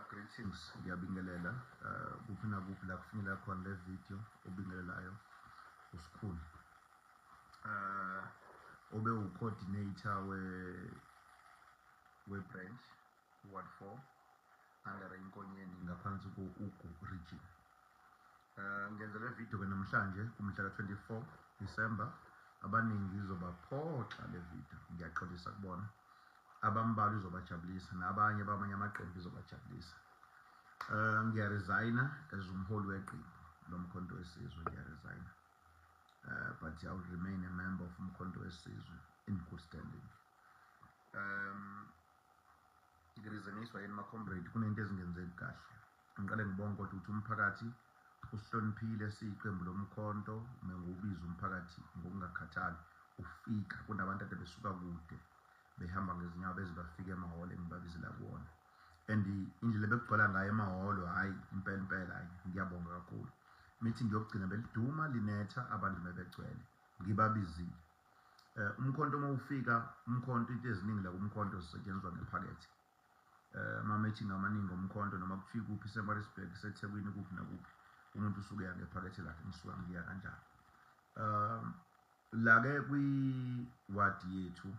Greetings, ngiyabingelela kuphi nakuphi la kufinyelela khona le video obingelelayo uSikhulu. Obe u-coordinator we branch Ward 4 under Inkonyeni ngaphansi ko-Ugu region. Ngenza le video ke namhlanje kumhla ka-24 December. Abaningi izobaphoxa le video, ngiyaxolisa kubona. Abambalwa izobajabulisa, nabanye bamanye amaqembu izobajabulisa. Ngiyaresigna as umholi weqembu loMkhonto weSizwe, ngiyaresigna. But I will remain a member of Umkhonto weSizwe in good standing. Ngiresigniswa yini, ma-comrade? Kunento ezingenzeki kahle. Ngiqale ngibonge kodwa ukuthi umphakathi usihloniphile siyiqembu lomkhonto. Mengubiza umphakathi ngokungakhathali ufika, kunabantu ade besuka kude behamba ngezinyawo beze bafike emahholo engibabizela kuwona, and indlela ebekugcwala ngayo emahholo, hhayi, impela impela, hhayi, ngiyabonga kakhulu. Meeting yokugcina beliduma linetha, abantu bebegcwele, ngibabizile. Umkhonto uma ufika, umkhonto, into eziningi la kumkhonto zisetshenziswa ngephakethe. Ama-meeting amaningi omkhonto, noma kufika kuphi, seMaritzburg, seThekwini, kuphi nakuphi, umuntu usuke ya ngephakethe lakhe, ngisuka ngiya kanjalo. La-ke kwi-ward yethu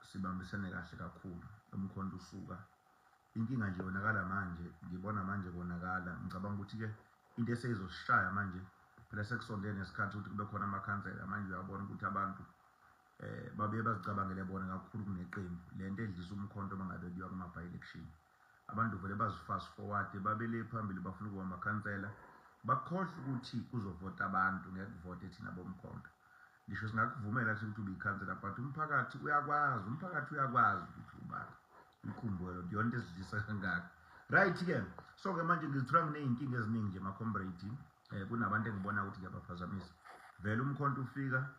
sibambisene kahle kakhulu, umkhonto usuka. Inkinga nje yonakala manje, ngibona manje konakala. Ngicabanga ukuthi-ke into eseyizosishaya manje phela sekusondele nesikhathi ukuthi kube khona amakhansela. Manje uyabona ukuthi abantu babuye bazicabangele bona kakhulu kuneqembu. Lento edlisa umkhonto, mangabe kuyiwa kuma-by-election, abantu vele bazi-fast forward, babele phambili, bafuna ukuba amakhansela, bakhohlwe ukuthi kuzovota abantu, ngeke kuvote thina bomkhonto. Ngisho singakuvumela ukuthi ube yikhansela, but umphakathi uyakwazi, umphakathi uyakwazi ukuthi ubani. Ikhumbule yonke into esidlisa kangaka, right-ke? So-ke manje ngizithola nginey'nkinga eziningi nje, ma-comrade. Kunabantu engibona ukuthi ngiyabaphazamisa. Vele umkhonto ufika,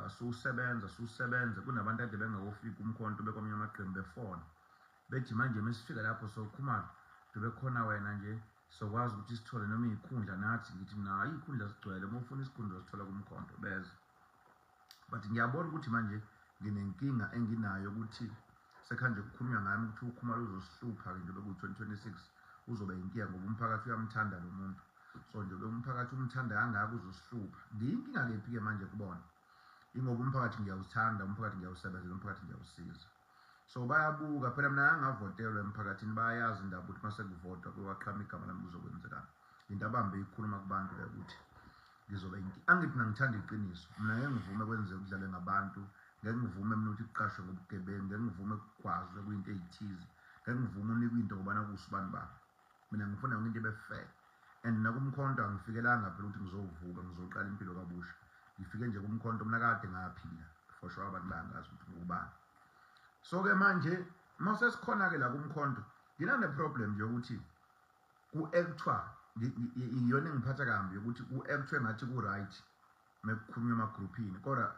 susebenza susebenza, kunabantu ade bengakofika umkhonto bekwamanye amaqembu, befona bethi, "Manje mesifika lapho sokhumalo bekhona wena nje, sokwazi ukuthi sithole noma iy'khundla nathi?" Ngithi mina, iy'khundla zigcwele, uma ufuna isikhundla sithola kumkhonto, beze. But ngiyabona ukuthi manje nginenkinga enginayo ukuthi sekhanje kukhulunywa ngami ukuthi uKhumalo uzosihlupha-ke nje beku-2026, uzoba inkinga ngoba umphakathi uyamthanda lo muntu. So nje umphakathi umthanda kangaka, uzosihlupha. Ngiyinkinga kephi-ke manje kubona? Ingoba umphakathi ngiyawuthanda, umphakathi ngiyawusebenzela, umphakathi ngiyawusiza. So bayabuka phela, mina ngangavotelwa emphakathini, bayayazi indaba ukuthi mase kuvotwa kwaqhama igama lami kuzokwenzekani. Into abambe ikhuluma kubantu le ukuthi ngizobe inkinga. Angithi mina ngithanda iqiniso, mina ngeke ngivume kwenzeke kudlalwe ngabantu, ngeke ngivume mina ukuthi kuqashwe ngobugebengu, ngeke ngivume kugwazwe kuyinto ey'thize, ngeke ngivume unikwe into ngoba nakusubani bami. Mina ngifuna yonke into ibe fair, and nakumkhonto angifikelanga phela ukuthi ngizovuka ngizoqala impilo kabusha. Ngifike nje kumkhonto, mina kade ngaphila, for sure abantu bayangazi ukuthi ngubani. So-ke manje mase sikhona-ke la kumkhonto, nginane-problem nje yokuthi ku-actwa, iyona engiphatha kambi, ukuthi ku-actwe ngathi ku-right mekukhulunywa emagruphini, kodwa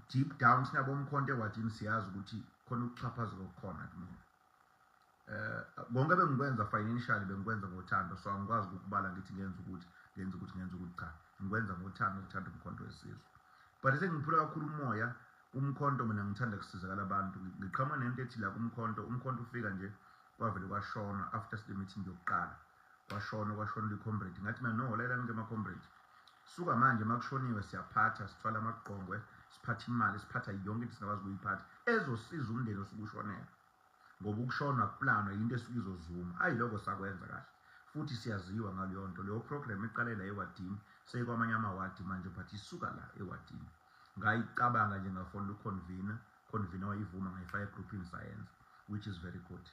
deep down thina bomkhonto ewadini siyazi ukuthi khona ukuxhaphazeka okukhona kumina. Konke bengikwenza financially bengikwenza ngothando, so angikwazi ukubala ngithi ngenza ukuthi, ngenza ukuthi, ngenza ukuthi. Cha, ngikwenza ngothando, ngithanda umkhonto wesizwe, but sengiphula kakhulu umoya umkhonto. Mina ngithanda kusizakala abantu. Ngiqhamuka nento ethi la kumkhonto, umkhonto ufika nje kwavele kwashona after the meeting yokuqala, kwashona, kwashona i-comrade. Ngathi mina, "No, lalelani ke ma-comrade, suka manje makushoniwe siyaphatha, sithwala amaqongwe, siphatha imali, siphatha yonke into singakwazi ukuyiphatha ezosiza umndeni osuke ushonelwe, ngoba ukushona kuplanwa, into esuke izozuma." Ayi, lokho sakwenza kahle futhi siyaziwa ngaleyo nto. Leyo program iqale la ewadini, seyikwamanye amawadi manje, but isuka la ewadini. Ngayicabanga nje, ngafonela u-convener, convener wayivuma, ngayifaka egroupini, sayenza, which is very good.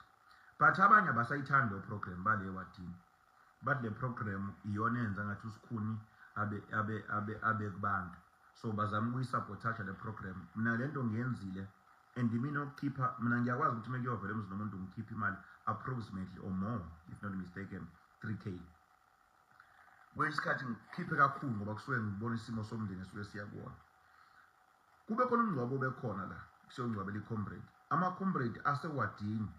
But abanye abasayithandi leyo program bale ewadini, bathi le program iyona enza ngathi uSikhuni abe kubantu, so bazama ukuyisabotage le program. Mina le nto ngiyenzile, and mina ukukhipha, mina ngiyakwazi ukuthi mekuyovela emzini womuntu ngikhiphe imali approximately or more, if not mistaken, 3K. Kwesinye isikhathi ngikhiphe kakhulu ngoba kusuke ngibona isimo somndeni esuke siya kuwona. Kube khona umngcwabo obekhona la, kusiyongcwabela i-comrade. Ama-comrade asewadini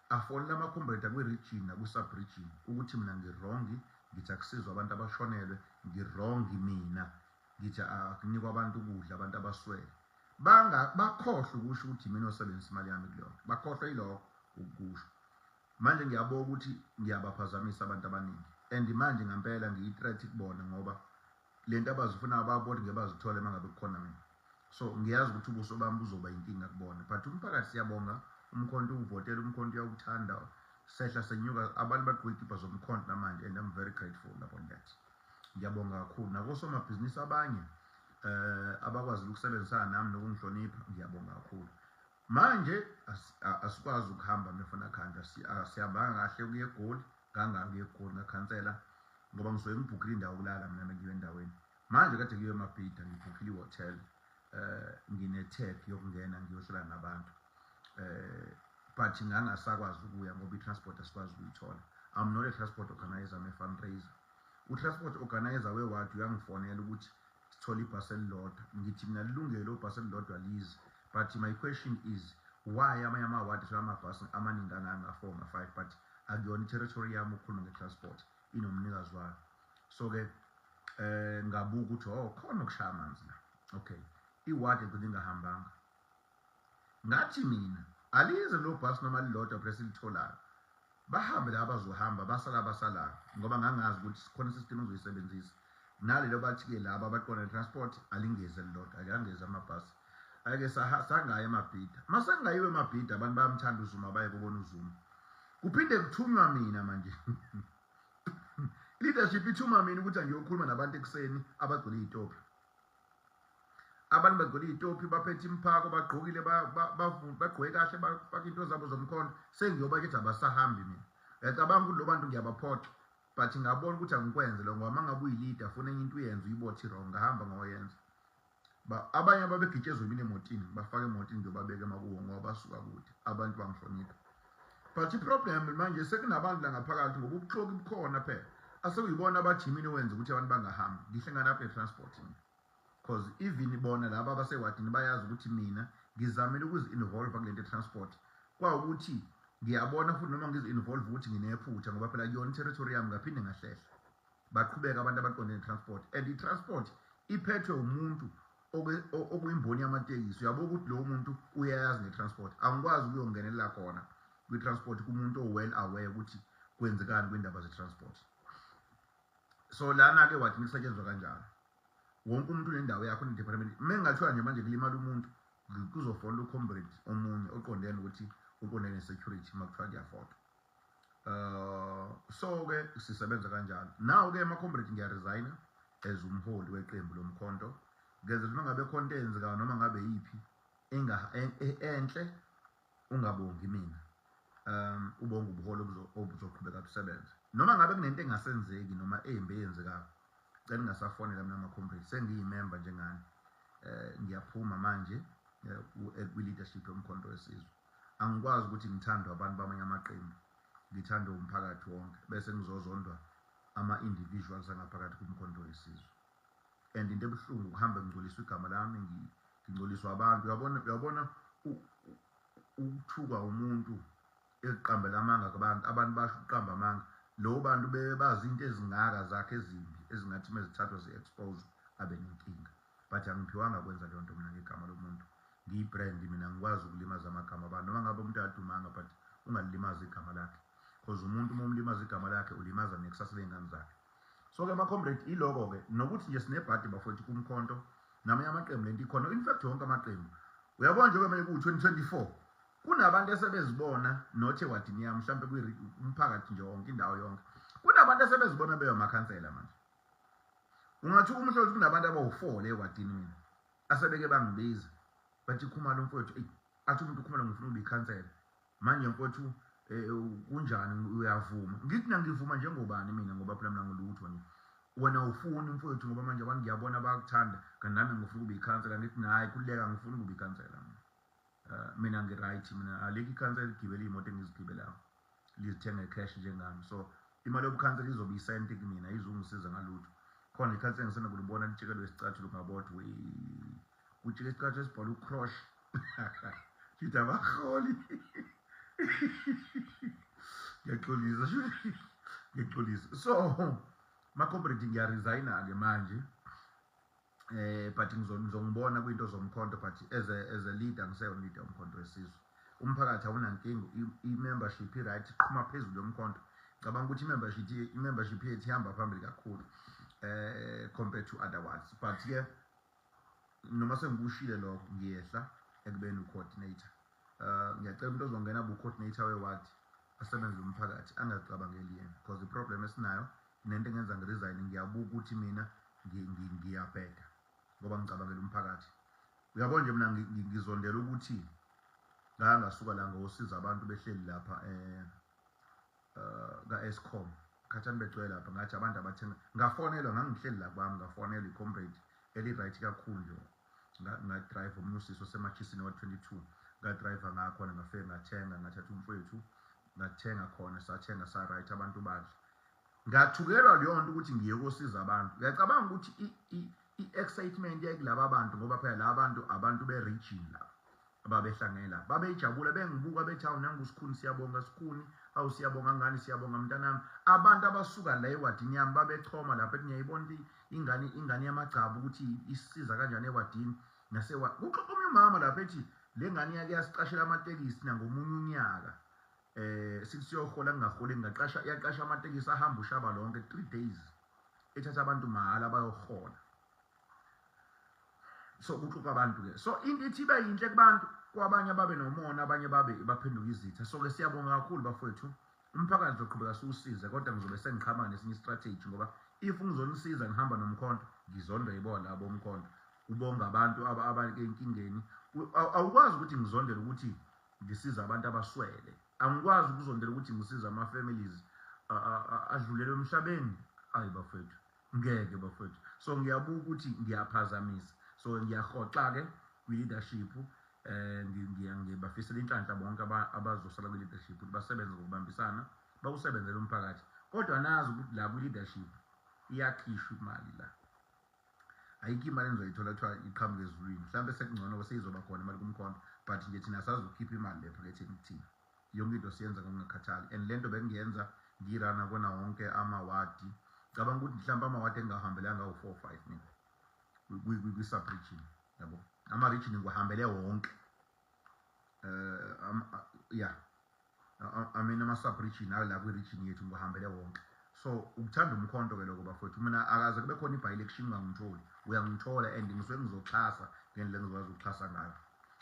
afonela ama-comrade akwi-region nakwi-sub-region ukuthi mina ngi-wrong, ngithi akusizwa abantu abashonelwe, ngi-wrong mina, ngithi akunikwa abantu ukudla, abantu abaswele. Banga bakhohlwa ukusho ukuthi mina osebenzisa imali yami kuleyo nto. Bakhohlwa yilokho ukusho. Manje ngiyabuka ukuthi ngiyabaphazamisa abantu abaningi and manje ngempela ngiyi-threat kubona ngoba lento abazifunayo bayabona ngeke bazithole uma ngabe kukhona mina. So ngiyazi ukuthi ubuso bami buzoba inkinga kubona, but umphakathi siyabonga, umkhonto uwuvotela, umkhonto uyawuthanda, sehla senyuka, abantu bagqoke iy'kibha zomkhonto namanje and I'm very grateful about that. Ngiyabonga kakhulu nakosomabhizinisi abanye abakwazile ukusebenzisana nami nokungihlonipha, ngiyabonga kakhulu. Manje asikwazi ukuhamba mefuna khanda, sihambanga kahle ukuya eGoli, ngangaki ukuya eGoli ngakhansela ngoba ngisuke ngibhukhile indawo yokulala mina mengiyo endaweni. Manje kade kuyiwe eMabhida, ngibhukhile i-hotel, ngine-tag yokungena ngiyohlala nabantu, but ngangasakwazi ukuya ngoba i-transport asikwazi ukuyithola. I'm not a transport organizer, I'm a fundraiser. U-transport organizer we-ward uyangifonela ukuthi sithole ibhasi elilodwa, ngithi mina lilungele ibhasi elilodwa lize, but my question is why amanye ama-ward athola amabhasi amaningi kanganga-4 nga-5? But akuyona i-territory yami ukukhuluma nge-transport, inomnikazi wayo. So-ke ngabuka ukuthi oh, khona okushaya amanzi la. Okay, i-ward egcina ingahambanga. Ngathi mina alize lo bhasi noma lilodwa phela silitholayo, bahambe la abazohamba, basala abasalayo, ngoba ngangazi ukuthi khona i-system engizoyisebenzisa nalelo. Bathi-ke laba abaqonda ne-transport alingezi elilodwa, akangezi amabhasi. Ake sangaya eMabhida. Masengayiwe eMabhida, abantu bayamthanda uZuma, baye kubona uZuma. Kuphinde kuthunywa mina manje, leadership ithuma mina ukuthi angiyokhuluma nabantu ekuseni abagcwele iy'tophi. Abantu bagcwele iy'tophi, baphethe imphako, bagqokile, bagqoke kahle, bafake into zabo zomkhonto. Sengiyoba kithi abasahambi. Mina ngiyacabanga ukuthi lo bantu ngiyabaphoxa, but ngabona ukuthi angikwenze lo ngoba uma ngabe uyi-leader funa enye into uyenze uyibothe i-wrong. Ngahamba ngoyenza. Abanye ababegitshezwe mina emotini, bafake emotini, ngiyobabeka emakubo ngoba basuka kude. Abantu bangihlonipha, but i-problem manje sekunabantu la ngaphakathi ngoba ubuxoki bukhona phela, asekuyibona abajimini wenza ukuthi abantu bangahambi. Ngihlangana apha ne-transport mina, cause even bona laba abasewadini bayazi ukuthi mina ngizamile ukuzi-involve kule nto transport. Kwawukuthi ngiyabona futhi noma ngizi-involve ukuthi nginephutha ngoba phela kuyona i-territory yami. Ngaphinde ngahlehla, baqhubeka abantu abaqonde ne-transport, and i-transport iphethwe umuntu okuyimboni yamatekisi. Uyabo ukuthi lowo muntu uyayazi nge-transport. Angikwazi ukuyongenelela khona kwi-transport kumuntu o-well aware ukuthi kwenzekani kwindaba ze-transport. So lana-ke wathi kusetshenzwa kanjalo, wonke umuntu unendawo yakho, une-department. Uma engathiwa nje manje kulimala umuntu, kuzofonela u-comrade omunye oqondene ukuthi uqondene ne-security uma kuthiwa kuyafotwa. So-ke sisebenza kanjalo. Now-ke ama-comrade, ngiyaresigna as umholi weqembu lomkhonto. Ngenzela noma ngabe khona into eyenzekayo noma ngabe yiphi enhle, ungabongi mina, ubonga ubuholi obuzoqhubeka busebenze. Noma ngabe kunento engasenzeki noma embi eyenzekayo, cela ningasafonela mina ama-comrade, sengiyimemba njengani. Ngiyaphuma manje kwi-leadership yomkhonto wesizwe. Angikwazi ukuthi ngithandwe abantu bamanye amaqembu, ngithandwe umphakathi wonke, bese ngizozondwa ama-individuals angaphakathi kumkhonto wesizwe. And into ebuhlungu ukuhambe ngingcoliswa igama lami, ngingcoliswa abantu. Uyabona, uyabona ukuthukwa umuntu ekuqambela amanga kubantu, abantu basho ukuqamba amanga, lo bantu bebazi into ezingaka zakhe ezimbi ezingathi uma zithathwa zi-expose abe nenkinga. But angiphiwanga kwenza leyo nto mina ngegama lomuntu. Ngiyi-brand mina, ngikwazi ukulimaza amagama abantu noma ngabe umuntu adumanga, but ungalilimazi igama lakhe, because umuntu uma umlimaza igama lakhe ulimaza nekusasa ley'ngane zakhe. So-ke ama-comrade, iloko-ke nokuthi nje sinebhadi bafowethu kumkhonto namanye amaqembu lento ikhona. In fact wonke amaqembu, uyabona, njengoba manje kuwu-2024 kunabantu esebezibona not ewadini yami, mhlawumbe umphakathi nje wonke, indawo yonke, kunabantu esebezibona beyomakhansela manje. Ungathi umhlo ukuthi kunabantu abawu-4 le ewadini mina asebeke bangibiza, bathi, "Khumalo mfowethu," eyi, athi umuntu, "Khumalo, ngifuna ukuba ikhansela manje mfowethu, kunjani, uyavuma?" Ngithi mina ngivuma njengobani mina? Ngoba phela mina ngilutho nje. Wena ufuni mfowethu, ngoba manje abantu ngiyabona bayakuthanda, kanti nami ngifuna ukuba ikhansela. Ngithi hayi, khululeka, ngifuna ukuba ikhansela mina. Mina ngi-right mina, alikho ikhansela ligibela iy'moto engizigibelayo, lizithenge cash njengami. So imali yobukhansela izobe isenti kumina, izungisiza ngalutho. Khona ikhansela ngisanda kulibona litshekelwe isicathulo ngabodwa, we kutshike isicathulo esibhalwe ucrosh, ngithi abaholi. Ngiyaxolisa, ngiyaxolisa. So ma-comrade, ngiyaresigna-ke manje. But ngizongibona kwinto zomkhonto, but as a leader ngiseyona leader yomkhonto wesizwe. Umphakathi awunankinga, i-membership i-right, iqhuma phezulu yomkhonto. Ngicabanga ukuthi i-membership yethu ihamba phambili kakhulu compared to other ones, but ke noma sengikushile lokho, ngiyehla ekubeni u-coordinator. Ngiyacela umuntu ozongena bu-coordinator we-ward asebenze umphakathi, angazicabangeli yena, because i-problem esinayo nento engenza ngi-resign, ngiyabuka ukuthi mina ngiyabheda ngoba ngicabangela umphakathi. Uyabona nje, mina ngizondela ukuthi ngake ngasuka la ngosiza abantu behleli lapha ka-Eskom khathani, begcwele lapha. Ngathi abantu abathenga, ngafonelwa, ngangihleli la kwami, ngafonelwa i-comrade eli-right kakhulu nje. Nga-drive omunye usisi osemathisini wa-22, nga-drive ngakhona, ngafike ngathenga, ngathatha umfowethu, ngathenga khona, sathenga, sa-right, abantu badla. Ngathukelwa leyo nto ukuthi ngiye kosiza abantu. Uyacabanga ukuthi i-excitement yayikulaba bantu, ngoba phela laba bantu, abantu be-region laba ababehlangene la, babejabula bengibuka bethi, "Awu, nangu uSikhuni, siyabonga Sikhuni, awu, siyabonga ngani, siyabonga mntanami." Abantu abasuka la ewadini yami babechoma lapho ethi, "Ngiyayibona ukuthi ingane yamagcaba ukuthi isisiza kanjani ewadini." Nasewa kuxoxa omunye umama lapho ethi le ngane yake yasicashela amatekisi nangomunye unyaka, sithi siyohola, ngingaholi, ngaqasha, yaqasha amatekisi, ahamba ushaba lonke 3 days, ethatha abantu mahhala bayohola. So kuxoxa abantu ke, so into ithi ibe yinhle kubantu, kwabanye babe nomona, abanye babe baphenduka izitha. So ke siyabonga kakhulu bafowethu. Umphakathi uzoqhubeka siwusize, kodwa ngizobe sengiqhamuka nesinye strategy, ngoba if ngizonisiza ngihamba nomkhonto, ngizondwa yibona labo umkhonto ubonga abantu abakenkingeni. Awukwazi ukuthi ngizondele ukuthi ngisiza abantu abaswele, angikwazi ukuzondela ukuthi ngisiza ama-families adlulelwe emhlabeni. Ayi bafowethu, ngeke bafowethu. So ngiyabuka ukuthi ngiyaphazamisa, so ngiyahoxa-ke kwi-leadership. Ngibafisela inhlanhla bonke abazosala kwi-leadership ukuthi basebenze ngokubambisana, bawusebenzele umphakathi. Kodwa nazi ukuthi la kwi-leadership iyakhishwa imali la, ayikho imali enizoyithola kuthiwa iqhamuke ezulwini. Mhlawumbe sekungcono seyizoba khona imali kumkhonto, but nje thina sazi ukukhipha imali le phaketheni kuthina. Yonke into siyenza ngokungakhathali, and lento bengiyenza ngirana kona wonke amawadi. Cabanga ukuthi mhlawumbe amawadi engingahambelanga awu-four, five mina kwi-sub region, yabo, ama-region ngiwahambele wonke. Yeah, I mean, ama-sub region ala kwi-region yethu ngiwahambele wonke. So ukuthanda umkhonto ke lokho bafowethu. Mina akaze kube khona i-by-election ungangitholi, uyangithola, and ngisuke ngizoxhasa ngendlela engizokwazi ukuxhasa ngayo.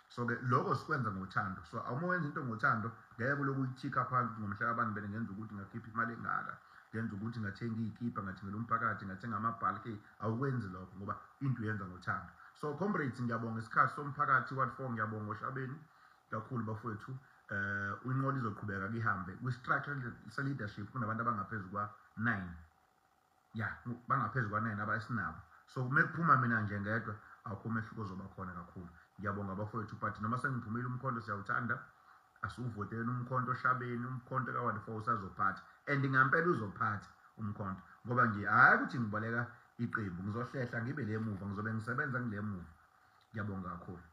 So ke lokho sikwenza ngothando. So uma wenza into ngothando, ngeke kuloku uyithika phansi ngomhla abantu bene ngenza ukuthi ngakhipha imali engaka, ngenza ukuthi ngathenga iy'kipa, ngathengela umphakathi, ngathenga amabhalki. Awukwenzi lokho ngoba into uyenza ngothando. So comrades, ngiyabonga isikhathi somphakathi ward 4, ngiyabonga oshabeni kakhulu bafowethu. Inqola izoqhubeka kihambe kwi-structure se-leadership. Kunabantu abangaphezu kwa-9, ya, bangaphezu kwa-9 abasinabo. So uma kuphuma mina nje ngedwa, awukho umehluko ozoba khona kakhulu. Ngiyabonga bafowethu, but noma sengiphumile, umkhonto siyawuthanda, asiwuvoteleni umkhonto oshabeni. Umkhonto ka-ward 4 usazophatha, and ngampela uzophatha umkhonto, ngoba nje hhayi ukuthi ngibaleka iqembu, ngizohlehla ngibe le muva, ngizobe ngisebenza ngile muva. Ngiyabonga kakhulu.